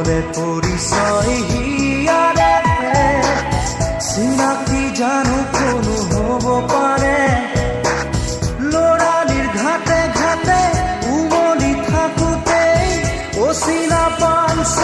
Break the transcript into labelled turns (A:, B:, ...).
A: নহ'লে পৰিচয় হিয়াৰে, চিনাকি জানো কোনো হ'ব পাৰে? ল'ৰালিৰ ঘাটে ঘাটে উমলি থাকোঁতেই অচিনা পাঞ্চ